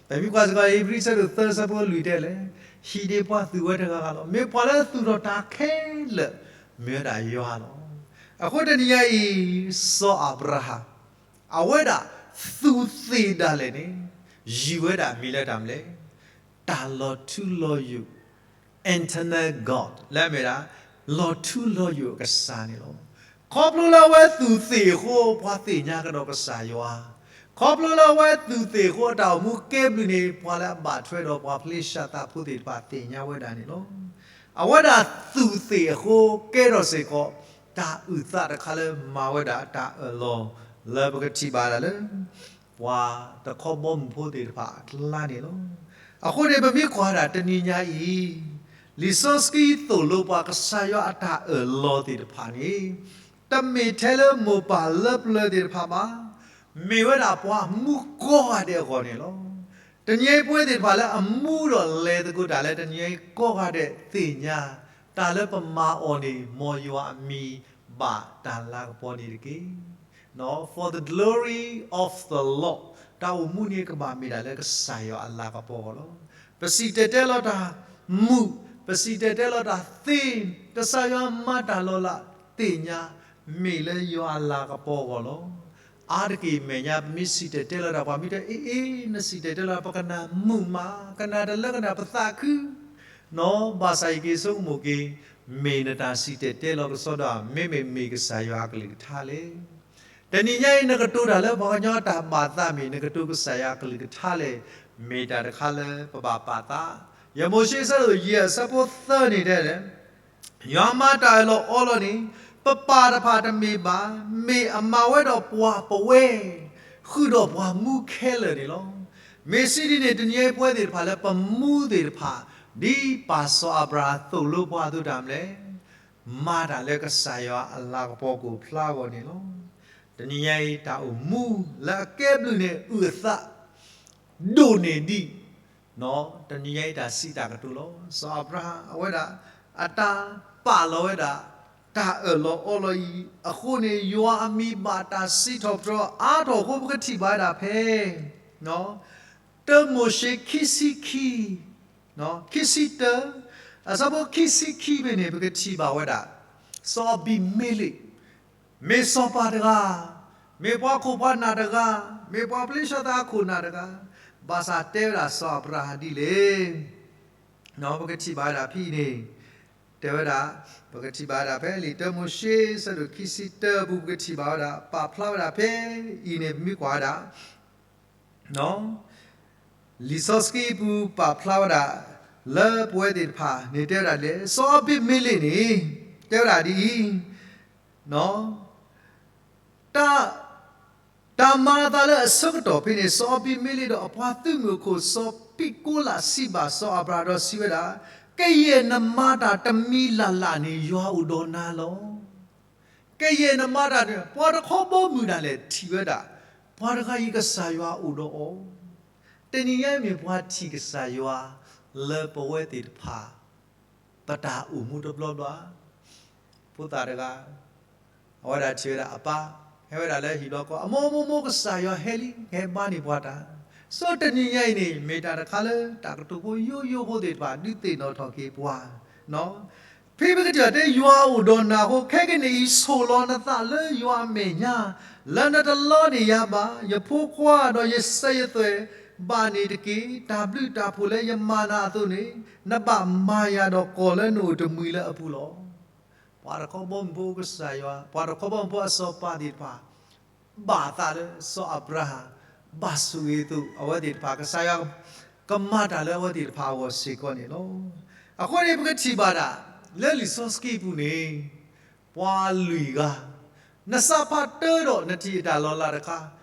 ပမ့ၢ်ကွၢ်စ့ၢ်ကီး ဧ့ၤဘြံၤဆၢဒိၣ်သၢဆၢဖိလွံၢ်တဲလဲၣ်, ဟံၣ်န့ၣ်ပှၤသူၣ်ဝဲတဂၤဂၤလီၤ. မ့ၢ်ပှၤလၢအသူၣ်ထီၣ်တၢ်ခဲလၢာ် မ့ၢ်ဝဲဒၣ်ယွၤလီၤ. အဃိတနံၤညါအံၤ စီၤအၤဘြၤဟၣ် အဝဲဒၣ်သူၣ်သ့ၣ်ဒၣ်လဲာ်န့ၣ် ယုၢ်ဝဲဒၣ်မံၤလၢတၢ်မနုၤလဲၣ်, တၢ်လီၤထူလီၤယိာ် eternal God လၢအမ့ၢ်ဒၣ် လီၤထူလီၤယိာ်အကစၢ်န့ၣ်လီၤ. ခီဖျိလၢအဝဲသူၣ်သ့ၣ်အဃိ ပှၤသ့ၣ်ညါကဒီးကစၢ်ယွၤ, ခီဖျိလၢအဝဲသူၣ်သ့ၣ်အဃိ အတၢ်အိၣ်မူကဲဘျုးန့ၣ် ပှၤလၢအဘၣ်ထွဲဒီးပှၤဖလ့ၡသးဖိသ့ၣ်တဖၣ်သ့ၣ်ညါဝဲဒၣ်န့ၣ်လီၤ. အဝဲဒၣ်သူၣ်သ့ၣ်အဃိ ကဲထီၣ်စ့ၢ်ကီး တၢ်အုၣ်သးတခါလၢမၤဝဲဒၣ်တၢ်အၢၣ်လီၤ လၢပကထံၣ်ဘၣ်ဒၣ်လၢ ပှၤတခီဘီမုၢ်ဖိသ့ၣ်တဖၣ်အကျါန့ၣ်လီၤ. အဃိန့ၣ် ပမ့ၢ်ကွၢ်ဒၣ်တနံၤညါအံၤ လံာ်စီဆှံသိၣ်လိပှၤကစၢ်ယွၤအတၢ်အၢၣ်လီၤသ့ၣ်တဖၣ်န့ၣ် တမ့ၢ်ထဲလၢမိၢ်ပၢ်လၢပျၢၤသ့ၣ်တဖၣ်ဘၣ်, မ့ၢ်ဝဲဒၣ်ပှၤမူကိးဂၤဒဲးအဂီၢ်န့ၣ်လီၤ. တနံၤအံၤပဝဲသ့ၣ်တဖၣ်လၢအမူဒီးလဲၤသကိးတၢ်လၢတနံၤအံၤကိးဂၤဒဲးသ့ၣ်ညါ တၢ်လၢပမၤအီၤန့ၣ် မ်ယွၤအမံၤဘၣ်တၢ်လၤကပီၤန့ၣ်တက့ၢ်. For the glory of the Lord, တၢ်အိၣ်မူန့ၣ်ကဘၣ်မ့ၢ်ဒၣ်လၢကစၢ်ယွၤအလၤကပီၤအဂီၢ်လီၤ. ပစံၣ်တဲၤတဲလီၤတၢ်မုာ်, ပစံၣ်တဲၤတဲလီၤတၢ်သ့, ကစၢ်ယွၤမၤတၢ်လီၤလးသ့ၣ်ညါ မ့ၢ်လၢယွၤအလၤကပီၤအဂီၢ်လီၤ. အါတက့ၢ်မဲာ်ညါ ပမ့ၢ်စံၣ်တဲၤတဲလီၤတၢ် ပှၤမ့ၢ်တဲ အ့ အ့ နစံၣ်တဲၤတဲလီၤ ပကနၣ်မုာ်မး, ကနၣ်တလၢကနၣ်ပသးခု နီၢ် ဘၣ်ဆၣ်ယက့ၤဆိကမိၣ်က့ၤ မ့ၢ်နတၢ်စံၣ်တဲၤတဲလီၤကစီဒီဧါ, မ့မ့ၢ် မ့ၢ်ကစၢ်ယွၤအကလုၢ်ကထါလဲၣ်. တနံၤညါအံၤ နကတိၤတၢ်လၢပှၤကညီတၢ်ဘၣ်သး မ့ၢ်နကတိၤကစၢ်ယွၤအကလုၢ်ကထါလဲၣ်, မ့ၢ်တၢ်တခါလၢပဘၣ်ပာ်သး. ယမိၤၡ့အဆၢဒိၣ်ယဲၢ်အဆၢဖိသၢန့ၣ်တဲလဲၣ်, ယွၤမၤတၢ်အၢၣ်လီၤအီလီၤန့ၣ် ပပၢ်တဖၣ်တမ့ၢ်ဘၣ်, မ့ၢ်အမၤဝဲဒီးပှၤပဝဲ ဃုာ်ဒီးပှၤမူခဲလၢာ်န့ၣ်လီၤ. မ့ၢ်စံးဒ်န့ၣ် တနံၤအံၤပဝဲသ့ၣ်တဖၣ်လၢပမူသ့ၣ်တဖၣ် ဒ်ပၢ်စီၤအၤဘြၤဟၣ်သိၣ်လိပှၤအသိးတၢ်မနုၤလဲၣ်, မၤတၢ်လၢကစၢ်ယွၤအလၤကပီၤကအိၣ်ဖျါအဂီၢ်န့ၣ်လီၤ. တနံၤညါအံၤတၢ်အိၣ်မူလၢအကဲဘျုးန့ၣ် အုၣ်အသး ဒိၣ်န့ၢ်ဒံး တနံၤညါအံၤတၢ်စံးတၢ်ကတိၤလီၤ. စီၤအၤဘြၤဟၣ် အဝဲဒၣ် အတၢ်ပာ်လီၤဝဲဒၣ် တၢ်အၢၣ်လီၤအီလီၤအံၤ အဃိန့ၣ် ယွၤအမံၤဘၣ်တၢ်စံးထီၣ်ပတြၢၤအါထီၣ်အဃိ ပကထံၣ်ဘၣ်ဝဲဒၣ်ဖဲ တၢမိၤၡ့ခံဆံခံ ခံဆံတၢ အဆၢဖိခံဆံခံဖဲန့ၣ် ပကထံၣ်ဘၣ်ဝဲဒၣ် စီၤအဘံၤမ့လ့း မ့ၢ်စီၤပၤတဂၤ, မ့ၢ်ပှၤခိၣ်ပှၤနၢ်တဂၤ, မ့ၢ်ပှၤဖလ့ၡသးအခိၣ်နၢ်တဂၤ, ဘၣ်ဆၣ်တဲဝဲဒၣ်စီၤအၤဘြၤဟၣ်ဒ်လဲၣ်. ပကထံၣ်ဘၣ်ဝဲဒၣ်ဖဲအံၤန့ၣ် တဲဝဲဒၣ် ပကထံၣ်ဘၣ်ဝဲဒၣ်ဖဲလံာ်တၢမိၤၡ့ ဆၢဒိၣ်ခံဆံတၢအပူၤ ပကထံၣ်ဘၣ်ဝဲဒၣ် ပာ်ဖျါဝဲဒၣ်ဖဲအံၤန့ၣ် ပမ့ၢ်ကွၢ်ဝဲဒၣ် လံာ်စီဆှံအပူၤပာ်ဖျါဝဲဒၣ် လၢပဝဲသ့ၣ်တဖၣ်န့ၣ်တဲဝဲဒၣ်လဲၣ်, စီၤအဘံမ့လ့းန့ၣ် တဲဝဲဒၣ်ဒ်အံၤ, တၢ်မၤအသးလၢအဆၢကတီၢ်ဖဲန့ၣ် စီၤအဘံမ့လ့းဒီးအပှၤသုးမုၢ်အခိၣ် စီၤပံးကိးလးစံးဘၣ်စီၤအၤဘြၤဟၣ်ဒီးစံးဝဲဒၣ်, ကယဲၢ်နမၤတၢ်တမံၤလၢ်လၢ်န့ၣ် ယွၤအိၣ်ဒီးနၤလီၤ. ကယဲၢ်နမၤတၢ်န့ၣ် ပှၤတခီဘီမုၢ်ဒၣ်လဲာ်ထံၣ်ဝဲဒၣ်, ပှၤတဂၤအံၤကစၢ်ယွၤအိၣ်ဒီးအီၤ. တနံၤညါအံၤမ့ၢ်ပှၤထံၣ်ကစၢ်ယွၤ လၢပဝဲသ့ၣ်တဖၣ် ပတၢ်အိၣ်မူတဘျီဘျီ ဖိသၣ်တဂၤ အဝဲဒၣ်ထံၣ်ဝဲဒၣ်အပၢ် ဟဲဝဲဒၣ်လၢဟံၣ်ဘျီကီၢ် အမိၢ်မိၢ်မိၢ် ကစၢ်ယွၤဟဲလံ ဟဲဘါန့ၢ်ပှၤတၢ်. စီၤတနံၤညါအံၤန့ၣ် မ့ၢ်တၢ်တခါလၢတၢ်ကတိၤဖိယိယိဖိသ့ၣ်တဖၣ် ဒုးသ့ၣ်နီၣ်ထီၣ်က့ၤပှၤ ဖဲပကထံၣ်ဘၣ်တဲ ယွၤအိၣ်ဒီးနၤအဃိ ခဲကနံၣ်အံၤ ဆိၣ်လီၤနသးလၢယွၤအမဲာ်ညါ, လၢနတလီန့ၢ်ယၤဘၣ်. ယဖိခွါဒီးယစၢၤယသွဲၣ်ဘၣ်န့ၣ်တက့ၢ်. တၢ်ဘျုးတၢ်ဖှိၣ်လၢယမၤနၤအသိးန့ၣ် နဘၣ်မၤယၤဒီးကီၢ်လၢနအိၣ်တမှံၤလၢအပူၤလီၤ. ပှၤတခီဘီမုၢ်ဖိကစၢ်ယွၤ, ပှၤတခီဘီမုၢ်ဖိအစီၤပၤသ့ၣ်တဖၣ် ဘၣ်အသးလၢစီၤအၤဘြၤဟၣ် ဘၣ်ဆိၣ်ဂ့ၤအသိး အဝဲသ့ၣ်တဖၣ် ကစၢ်ယွၤကမၤတၢ်လၢအဝဲသ့ၣ်တဖၣ်အဂီၢ်စ့ၢ်ကီးန့ၣ်လီၤ. အဃိန့ၣ် ပကထံၣ်ဘၣ်ဒၣ် လၢလံာ်စီဆှံပူၤန့ၣ် ပှၤလွံၢ်ဂၤ, နစးဖးတၢဒီးနထံၣ်အတၢ်လီၤလးတခါ,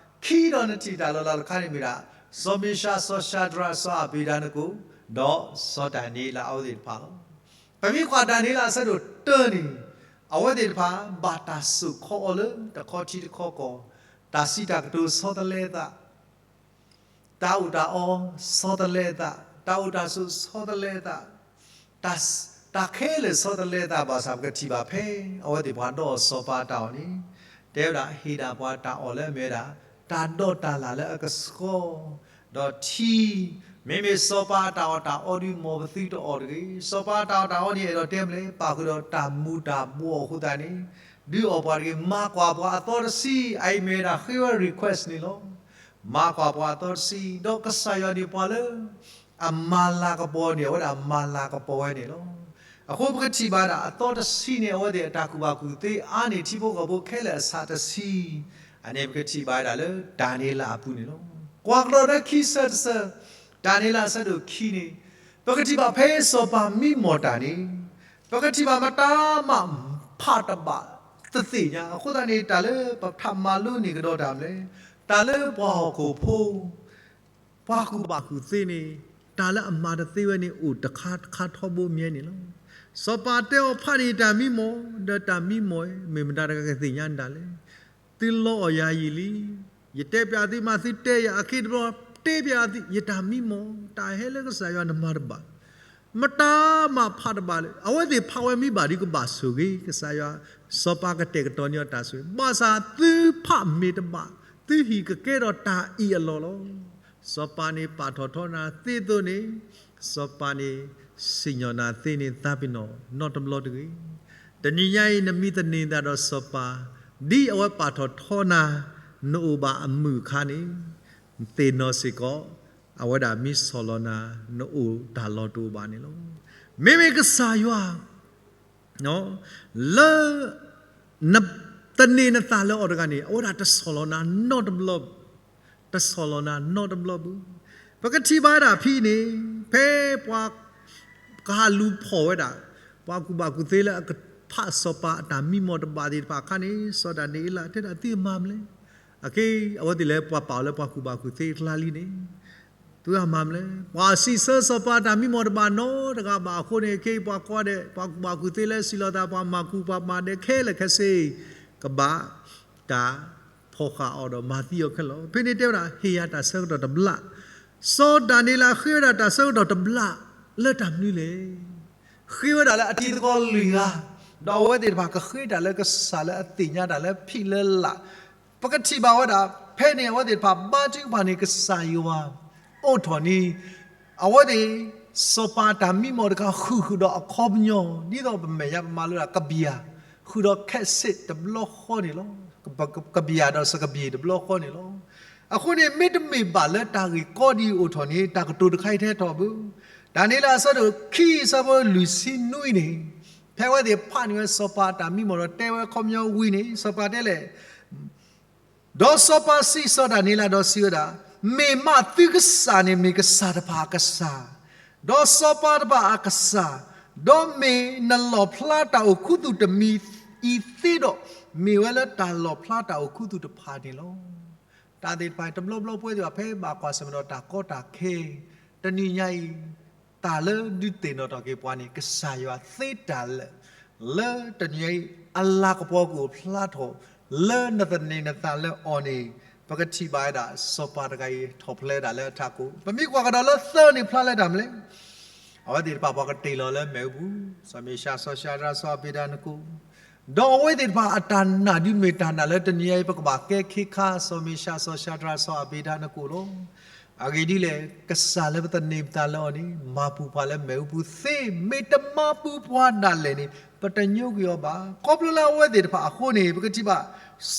ခံဒီးနထံၣ်တၢ်လီၤလးတခါန့ၣ်မ့ၢ်ဒၣ် စီၤမံၡး, စီၤၡၤဒြး, စီၤအဘ့းနကိၣ်, ဒီးစီၤဒၤနံးယ့လး အဝဲသ့ၣ်တဖၣ်လီၤ. ပမ့ၢ်ကွၢ်ဒၤနံးယ့လးအဆၢဒိၣ်တၢန့ၣ် အဝဲသ့ၣ်တဖၣ် ဘၣ်တၢ်စိာ်ခီအီၤလၢတခီထံတခီကီၢ်, တၢ်စံးတၢ်ကတိၤဆီတလဲအသး, တၢ်အီၣ်တၢ်အီဆီတလဲအသး, တၢ်အိၣ်တၢ်ဆိးဆီတလဲအသး, တၢ်, တၢ်ခဲလၢာ်ဆီတလဲအသးဘၣ်ဆၣ် ပကထံၣ်ဘၣ်ဖဲ အဝဲသ့ၣ်ပှၤဒီးစီၤပၤအတၢ်အီၣ်န့ၣ် တဲဝဲဒၣ် ဟ့ၣ်ဒၣ်ပှၤတၢ်အီၣ်လၢအမ့ၢ်ဝဲဒၣ် တၢ်ဒီးတၢ်လၢ်လၢအကဆှီ, ဒီးထံ, မ့မ့ၢ်စီၤပၤအတၢ်အီၣ်တၢ်အီဒုး မ်ပသုတအီၣ်တဂ့ၤ. စီၤပၤအတၢ်အီၣ်တၢ်အီန့ၣ် အဲၣ်ဒိးတဲမနုၤလဲၣ်, ပာ်ဃုာ်ဒီးတၢ်မူၤတၢ်ဘှီးအဃိသတးန့ၣ် ဒုးအီၣ်ပှၤတဂ့ၤ. မၤကွၢ်ပှၤအသီတဆံ, အအံၤမ့ၢ်ဝဲဒၣ်ဃ့ဝဲ request န့ၣ်လီၤ. မၤကွၢ်ပှၤအသီတဆံ, ဒီးကစၢ်ယွၤန့ၣ်ပှၤလၢ အမၤလၤကပီၤန့ၣ် အဝဲဒၣ်မၤလၤကပီၤဝဲန့ၣ်လီၤ. အဃိပကထံၣ်ဘၣ်ဒၣ်အသီတဆံန့ၣ် အဝဲသ့ၣ်အတၢ်ကူၣ်ဘၣ်ကူၣ်သ့အါန့ၢ်ထံဖိကီၢ်ဖိခဲလၢာ်အဆးတဆံ, အန့ၣ်ပကထံၣ်ဘၣ်ဒၣ်လၢတၢ်န့ၣ်လၢအပူၤန့ၣ်လီၤ. ကွၢ်ကဒီးလၢခံဆၢတဆၢ, တၢ်န့ၣ်လၢအဆၢဒိၣ်ခံန့ၣ်, ပကထံၣ်ဘၣ်ဖဲစီၤပၤမံမီၢ်တၢ်န့ၣ်, ပကထံၣ်ဘၣ်မတၤမးဖးတဘၣ်တသ့ၣ်ညါ. အဃိသတးန့ၣ် တၢ်လၢပထးမၤလိန့ၢ်ကဒီးတၢ်မနုၤလဲၣ်, တၢ်လၢပှၤဟီၣ်ခိၣ်ဖိ ပှၤကူၣ်ဘၣ်ကူၣ်သ့န့ၣ် တၢ်လၢအမၤတသ့ဝဲန့ၣ် အိၣ်တခါတခါထီဘိမ့ၢ်န့ၣ်လီၤ. စီၤပၤတဲအီၤဖးန့ၢ်တၢ်မံမီၢ်, ဒီးတၢ်မံမီၢ် မ့ၢ်မတၤတဂၤကသ့ၣ်ညါနတၢ်လဲၣ်. သုလီအီၣ်ယၤယံာ်လံ. ယတဲပၠးသုမး သုတဲယၤအခ့တဘျီ, တဲပၠးသု ယတၢ်မံမီၢ်, တၢ်ဟဲလၢကစၢ်ယွၤနမၤတဘၣ် မတၤမးဖးတဘၣ်လၢ အဝဲသ့ၣ်ဖးဝဲမ့ၢ်ဘၣ်ဒီးကဘၣ်ဆိၣ်ဂ့ၤ, ကစၢ်ယွၤ, စီၤပၤကတဲာ်ကတီၤန့ၢ်အီၤတၢ်ဆိၣ်ဂ့ၤ, ဘၣ်ဆၣ်သုဖးမ့ၢ်တဘၣ်, သုဟံၣ်ကကဲထီၣ်တၢ်အံၣ်အလီၢ်လီၤ. စီၤပၤန့ၣ်ပာ်ထီၣ်ထီနၤသ့အသိးန့ၣ်, စီၤပၤန့ၣ် စံၣ်ညီၣ်နၤသ့န့ၣ် သးပ့ၤနီၣ်နီတဘျီတဂ့ၤ. တနံၤညါအံၤ နမ့ၢ်သန့ၤသးဒီးစီၤပၤ, ဒ်အဝဲပာ်ထီၣ်ထီနၤ, နအိၣ်ဘၣ်အမုၢ်အခါန့ၣ် သ့ၣ်နီၣ်စ့ၢ်ကီး, အဝဲဒၣ်မ့ၢ်ဆီၣ်လီၤနၤ, နအိၣ်တၢ်လီၢ်တအိၣ်ဘၣ်န့ၣ်လီၤ. မ့မ့ၢ်ကစၢ်ယွၤ လၢ နသန့ၤနသးလၢအီၤတဂၤန့ၣ် အဝဲဒၣ်တဆီၣ်လီၤနၤနီတဘျီ, တဆီၣ်လီၤနၤနီတဘျီဘၣ်. ပကထံၣ်ဘၣ်ဝဲဒၣ်ဖဲအံၤန့ၣ်, ဖဲပှၤ ကဟးလူၤဖီၣ်ဝဲဒၣ် ပှၤကူၣ်ဘၣ်ကူၣ်သ့လၢအကဖးစီၤပၤအတၢ်မံမီၢ်တဘၣ်သ့ၣ်တဖၣ်အခါန့ၣ် စီၤဒၤနံးယ့လးတဲဒၣ် သုမၤမနုၤလဲၣ်. အက့ အဝဲသ့ၣ်လၢပှၤပာ်အီၤလၢပှၤကူၣ်ဘၣ်ကူၣ်သ့ကျါလံန့ၣ် သုမၤမနုၤလဲၣ်. ပှၤစံးဆၢစီၤပၤတၢ်မံမီၢ်တဘၣ်နီတဂၤဘၣ်အဃိန့ၣ် အက့ ပှၤကိးဂၤဒဲး ပှၤကူၣ်ဘၣ်ကူၣ်သ့လၢစံးလီၤသး ပှၤမၤကူပှၤမၤဒဲးခဲလၢာ်ခဲဆ့ ကဘၣ်တၢ်ဖီၣ်ဃာ်အီၤဒီးမၤသံအီၤခဲလၢာ်လီၤ. ဖဲန့ၣ်တဲဝဲဒၣ် ဟ့ၣ်ယၤတၢ်ဆၢကတီၢ်တဘျီ, စီၤဒၤနံးယ့လးဃ့ဝဲဒၣ်တၢ်ဆၢကတီၢ်တဘျီ လၢတၢ်မနုၤလဲၣ်. ဃ့ဝဲဒၣ်လၢအတံၤသကိးလွံၢ်ဂၤ, ဒီးအဝဲသ့ၣ်တဖၣ်ကဃ့တၢ်လၢကစၢ်လၢအသ့ၣ်ညါတၢ်လၢဖံးလၢလၢ် ပကထံၣ်ဘၣ်ဝဲဒၣ် ဖဲန့ၣ် အဝဲသ့ၣ်တဖၣ်ဘါထုကဖၣ်န့ၣ် ကစၢ်ယွၤအိးထီၣ်န့ၣ် အဝဲသ့ၣ် စီၤပၤတၢ်မံမီၢ်တခါ ဃုာ်ဃုာ်ဒီးအခီပညီ ဒ်သိးပမဲာ်ညါပမၤလိဒၣ် ကဘျံးဧါ, ဃုာ်ဒီးခဲးစ့းတဘျီဃီန့ၣ်လီၤ. ကဘျံးဧါဒီးစကဘျံးတဘျီဃီန့ၣ်လီၤ. အဃိန့ၣ် မ့တမ့ၢ်ဘၣ်လၢတၢ်ဂ့ၢ်ကီဒ်အံၤအိၣ်ထီၣ်န့ၣ် တၢ်ကတိၤတခါအံၤတဟဲထီၣ်ဘၣ်. ဒၤနံးယ့လးအဆၢဒိၣ်ခံအဆၢဖိလွံၢ်ဆံနွံန့ၣ် ဖဲအဝဲသ့ၣ်ဖးန့ၢ်ဝဲစီၤပၤအတၢ်မံမီၢ်ဒီးတဲဝဲအခီပညီဝံၤန့ၣ် စီၤပၤတဲလဲၣ် ဒီးစီၤပၤစံးစီၤဒၤနံးယ့လးဒီးစံးဝဲဒၣ်, မ့ၢ်မးသုကစၢ်န့ၣ် မ့ၢ်ကစၢ်တဖၣ်အကစၢ်, ဒီးစီၤပၤတဖၣ်အကစၢ်, ဒီးမ့ၢ်နလီၣ်ဖျါတၢ်အိၣ်ခူသူၣ်တမံၤအံၤသ့ဒီး မ့ၢ်ဝဲလၢတၢ်လီၣ်ဖျါတၢ်အိၣ်ခူသူၣ်တဖၣ်န့ၣ်လီၤ. တၢ်သ့ၣ်တဖၣ်တဘျီဘျီပဝဲသ့ၣ်တဖၣ်ဖဲဘၣ်ကွၢ်ဆၢၣ်မဲာ်ဒီးတၢ်ကီတၢ်ခဲ တနံၤညါအံၤ တၢ်လၢဒုးသ့ၣ်နီၣ်ထီၣ်က့ၤပှၤန့ၣ် ကစၢ်ယွၤသ့တၢ်လၢ လၢတနံၤအံၤ အလၤကပီၤကအိၣ်ဖျါထီၣ် လၢနသန့ၤနသးလၢအီၤန့ၣ် ပကထံၣ်ဘၣ်ဝဲဒၣ် စီၤပၤတဂၤအံၤ ထီၣ်ဖျဲးဒၣ်လၢအထးခိၣ် ပမ့ၢ်ကွၢ်ကဒီးလၢသၢန့ၣ် ဖျါလၢတၢ်မနုၤလဲၣ်. အဝဲသ့ၣ်တဖၣ်ပှၤကတ့ၢ်လီၤလၢမ့ၣ်အူပူၤ, စီၤမ့ၡး စီၤၡါဒြး စီၤအဘ့းနကိၤ ဒီးအဝဲသ့ၣ်တဖၣ်အတၢ်နာ်ဒုးမ့ၢ်တၢ်နာ်လၢတနံၤအံၤ ပကဘၣ်ကဲခ့ခါ စီၤမ့ၡး စီၤၡါဒြး စီၤအဘ့းနကိၤလီၤ. အဂ့ၢ်ဒ်လဲၣ်, ကစၢ်လၢပသန့ၤပသးလၢအီၤန့ၣ် မၤပူၤပှၤလၢမ့ၣ်အူပူၤသ့, မ့ၢ်တမၤပူၤပှၤဒၣ်လဲာ်န့ၣ် ပတညိကွံာ်အီၤဘၣ်. ခီဖျိလၢအဝဲသ့ၣ်တဖၣ်အဃိန့ၣ် ပကထံၣ်ဘၣ်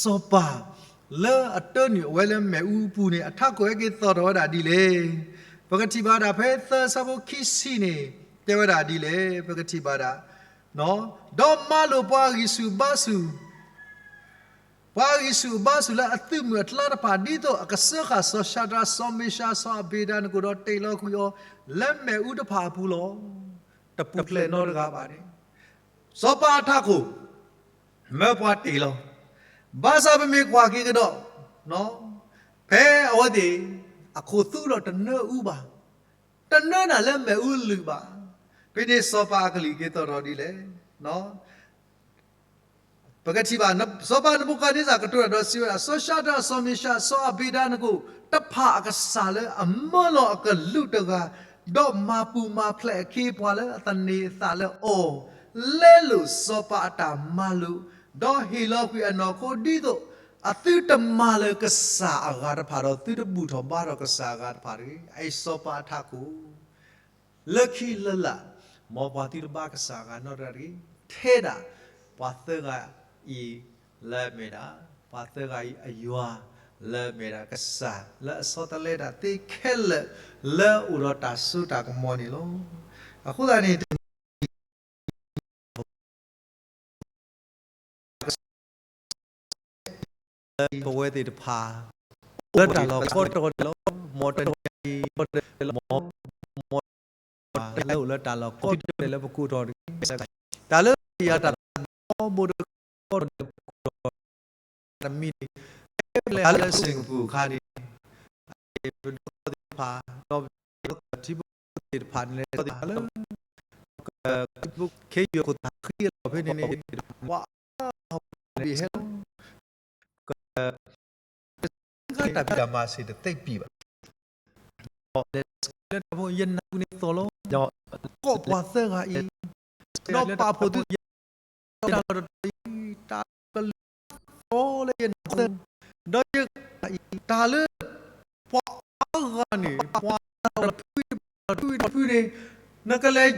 စီၤပၤ လၢအတၢနုာ်အဝဲလၢမ့ၣ်အူပူၤန့ၣ် အထးခိၣ်ဟဲက့ၤသီၣ်ထီၣ်ဝဲဒၣ်ဒ်လဲၣ်. ပကထံၣ်ဘၣ်ဒၣ်ဖဲသၢဆၢဖိခံဆံန့ၣ် တဲဝဲဒၣ်ဒ်လဲၣ်, ပကထံၣ်ဘၣ်ဒၣ် ဒီးမၤလိာ်ပှၤအဂံၢ်ဆူၣ်အဘါဆူၣ်, ပှၤအဂံၢ်ဆူၣ်အဘါဆူၣ်လၢအသုးမုၢ်အကျါတဖၣ် ဒ်သိးအကစၢဃာ်စီၤၡါဒြး စီၤမ့ၡး စီၤအဘ့းနကိၤဒီးတ့ၢ်လီၤကွံာ်အီၤ လၢမ့ၣ်အူတဖၣ်အပူၤလီၤ. တပူၤဖျဲးနီတဂၤဘၣ်န့ၣ် စီၤပၤအထးခိၣ် မၢပှၤတ့ၢ်လီၤ. ဘၣ်ဆၣ်ပမ့ၢ်ကွၢ်က့ၤကဒီး ဖဲအဝဲသ့ၣ် အခိၣ်သူဒီးတနၢအူဘၣ်, တနၢနၤလၢမ့ၣ်အူလုၢ်ဘၣ်. ဖဲန့ၣ်စီၤပၤအကလုၢ်က့ၤသီၣ်ထီၣ်ဒ်လဲၣ်. ပကထံၣ်ဘၣ် စီၤပၤနဘူၤခၣ်န့စၢ်ကတိၤတၢ်ဒီးစံးဝဲဒၣ်, စီၤၡါဒြး စီၤမ့ၡး စီၤအဘ့းနကိၤ တဖၣ်အကစၢ်လၢအမၢလီၤအကလူးတဂၤ, ဒီးမၤပူၤမၤဖျဲးအခ့အပှၤလၢအသန့ၤအသးလၢအီၤ, လဲလိာ်စီၤပၤအတၢ်မၤလိာ်, ဒီးဟ့ၣ်လီၤကွံာ်အနီၢ်ခိဒ်သိး အသုတမၤလၢကစၢ်အဂၤတဖၣ်ဒီး သုတဘူၣ်ထီၣ်ဘါထီၣ်ကစၢ်အဂၤတဖၣ်တဂ့ၤ. အအံၤစီၤပၤအထးခိၣ် လၢခံလၢလာ် မ်ပှၤသုတဘါကစၢ်အဂၤနီတဂၤတဂ့ၤ. ထဲဒၣ် ပှၤသၢဂၤအံၤ လၢအမ့ၢ်ဒၣ် ပှၤသၢဂၤအံၤအယွၤ လၢအမ့ၢ်ဒၣ်ကစၢ် လၢအဆီတလဲတၢ်သ့ခဲလၢာ် လၢအအိၣ်ဒီးတၢ်စိတၢ်ကမီၤန့ၣ်လီၤ. အဃိသတးန့ၣ် ပဝဲသ့ၣ်တဖၣ် လၢတၢ်လီၢ်ကိးတီၤဒဲးလီၤ. မ်တနံၤအံၤ မ် မ်လၢအိၣ်လၢတၢ်လီၢ်ကိးတီၤဒဲးလၢပကိးထီၣ်တဂ့ၤ. တၢ်လၢယၤတၢ်လီၢ်ကိးတီၤဒဲးလၢပကိးထီၣ်တဂ့ၤ တမံၤန့ၣ် တၢ်လၢစ့ၣ်ကပူၤအခါန့ၣ် ပဒိသ့ၣ်တဖၣ် ဒီးပထံဖိကီၢ်ဖိသ့ၣ်တဖၣ်န့ၣ် လၢ ခ့ယုၢ်အခိၣ်သၣ်ဃံအလီၢ်ဖဲန့ၣ်န့ၣ် ပှၤအါဟီၣ်ဘ့ၣ်ဟဲလီၤ. ကစၢ်တၢ်ဖံးတၢ်မၤစ့ၢ်တသ့ပံၤဘၣ်. ဒီးလဲၤဆှၢလၢတၢ်ဖိ ယနၢ်ပူၤန့ၣ်သီၣ်လီၤ. ကိးပှၤသၢဂၤအံၤ ဒီးပာ်ဖှိၣ်သု ယတၢ်လီၢ်တတီၤအံၤ တၢ်ကလုၢ်သီၣ်လၢယနၢ်ပူၤ ဒီးယ တၢ်လၢ ပှၤအါဂၤန့ၣ် ပှၤတဖု တဖုန့ၣ် နကလဲၤ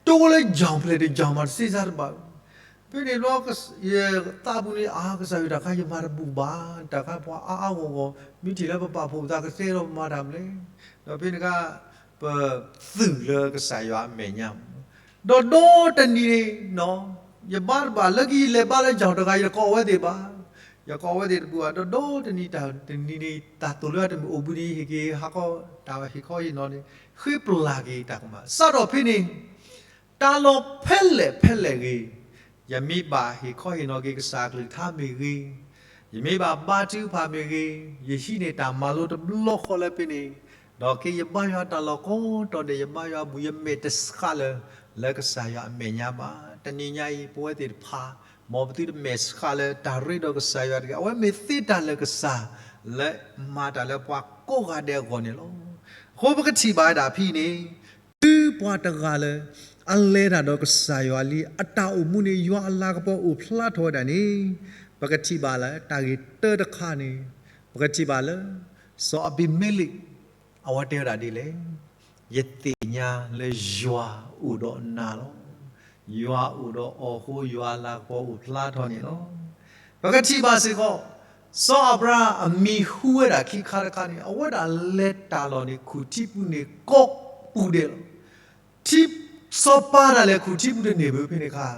တိလၢယီၢ်ဖျဲၣ်တယီၢ်မးတသ့စးတဘၣ်. ဖဲန့ၣ်ဘျီ ယသးပူၤန့ၣ် အါ ကစၢ်ယွၤတၢ်ခါယမၤတဘူၣ်ဘၣ်, တၢ်ခါပှၤအါအါဂီၢ်ဂီၢ် မ့ၢ်ထံၣ်လၢပပာ်ဖှိၣ်ပသးကသ့ဒီးပမၤတၢ်မနုၤလဲၣ်. ဒီးဖဲန့ၣ်အခါ ပသုးလၢကစၢ်ယွၤအမဲာ်ညါ ဒီးဒီတနံၤန့ၣ် ယဘါတဘၣ်လၢကယလဲၤဘါလၢယီၢ်တဂၤ ယတကိးအဝဲသ့ၣ်ဘၣ်, ယကိးအဝဲသ့ၣ်တဘူၣ်ဘၣ်. ဒီးဒီတနံၤတၢ်တနံၤန့ၣ် တၢ်သိၣ်လၢအတမ့ၢ်အိၣ်ဘှံးဒီး ယဟ့ၣ်က့ၤဟးခီ တၢ်ဟ့ၣ်ခီဟ့ၣ်နီၤန့ၣ် ဃ့ပျၢ်က့ၤတၢ်ကမၣ် စးထီၣ်ဖဲန့ၣ် တၢ်လီၢ်ဖဲလဲၣ်ဖဲလဲၣ်ဂ့ၤ, ယမ့ၢ်ဘၣ်ဟ့ၣ်ခီဟ့ၣ်နီၤက့ၤကစၢ်အကလုၢ်ကထါမ့ၢ်ဂ့ၤ, ယမ့ၢ်ဘၣ်ဘါထုကဖၣ်မ့ၢ်ဂ့ၤ, ယဟံးန့ၢ်တၢ်မၤလိတဘျီဃီလၢဖဲန့ၣ်, ဒီးက့ယဘါယွၤတၢ်လီၢ်ကိးတီၤဒဲး ယဘါယွၤဘူၣ် ယမဲာ်တဆှးလၢ လၢကစၢ်ယွၤအမဲာ်ညါဘၣ်. တနံၤညါအံၤ ပဝဲသ့ၣ်တဖၣ် မ်ပသုတမဲာ်ဆှးလၢတၢ်ရ့ဒီးကစၢ်ယွၤတဂ့ၤ. အဝဲမ့ၢ်သ့တၢ်လၢာ်ကစၢ် လၢမၤတၢ်လၢပှၤကိးဂၤဒဲးအဂီၢ်န့ၣ်လီၤ. အဃိပကထံၣ်ဘၣ်ဝဲဒၣ်ဖဲအံၤန့ၣ် တုၤပှၤတဂၤလၢ အလဲၤတၢ်ဒီးကစၢ်ယွၤလံ အတၢ်အိၣ်မူန့ၣ် ယွၤအလၤကပီၤအိၣ်ဖျါထီၣ်ဝဲဒၣ်န့ၣ် ပကထံၣ်ဘၣ်လၢတၢ်ဂ့ၢ်တၢတခါန့ၣ် ပကထံၣ်ဘၣ်လၢ စီၤအဘံၤမ့လ့း အဝဲတဲဝဲဒၣ်ဒ်လဲၣ်, ယသ့ၣ်ညါလၢယွၤအိၣ်ဒီးနၤလီၤ. ယွၤအိၣ်ဒီးအီၤအဃိ ယွၤအလၤကပီၤအိၣ်ဖျါထီၣ်န့ၣ်လီၤ. ပကထံၣ်ဘၣ်စ့ၢ်ကီး စီၤအၤဘြၤဟၣ်အမံၤဟူဝဲဒၣ်ခံခါတခါန့ၣ် အဝဲဒၣ်လဲၤတၢ်လီၢ်န့ၣ် ခူၣ်ထံပူၤန့ၣ်ကိးပူၤဒဲးလီၤ. ထံ စီၤပၤဒၣ်လဲာ်ခူၣ်ထံပူၤတန့ၢ်ဘၣ်ဖဲန့ၣ်အခါ,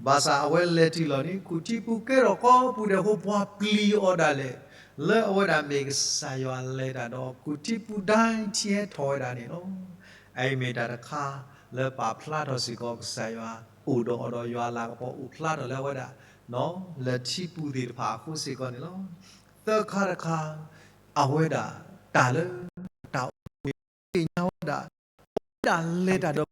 ဘၣ်ဆၣ်အဝဲလဲၤတုၤလီၤန့ၣ် ခူၣ်ထံပူၤကဲထီၣ်ကိးပူၤဒဲးအဃိ ပှၤပျံၤအီၤဒၣ်လဲာ် လၢအဝဲဒၣ်မ့ၢ်ကစၢ်ယွၤလဲၤတၢ်ဒီး ခူၣ်ထံပူၤဒၣ်ထံဟဲထီၣ်ဝဲဒၣ်န့ၣ်လီၤ. အအံၤမ့ၢ်တၢ်တခါလၢပာ်ဖျါထီၣ်စ့ၢ်ကီး ကစၢ်ယွၤအိၣ်ဒီးအီၤဒီးယွၤအလၤကပီၤအိၣ်ဖျါထီၣ်လၢအဝဲဒၣ် လၢထံပူၤသ့ၣ်တဖၣ်အဃိစ့ၢ်ကီးန့ၣ်လီၤ. သၢခါတခါ အဝဲဒၣ်တၢ်လၢ တၢ်အိၣ်မူန့ၣ် သ့ၣ်ညါဝဲဒၣ် တၢ်လဲၤတၢ်ဒီး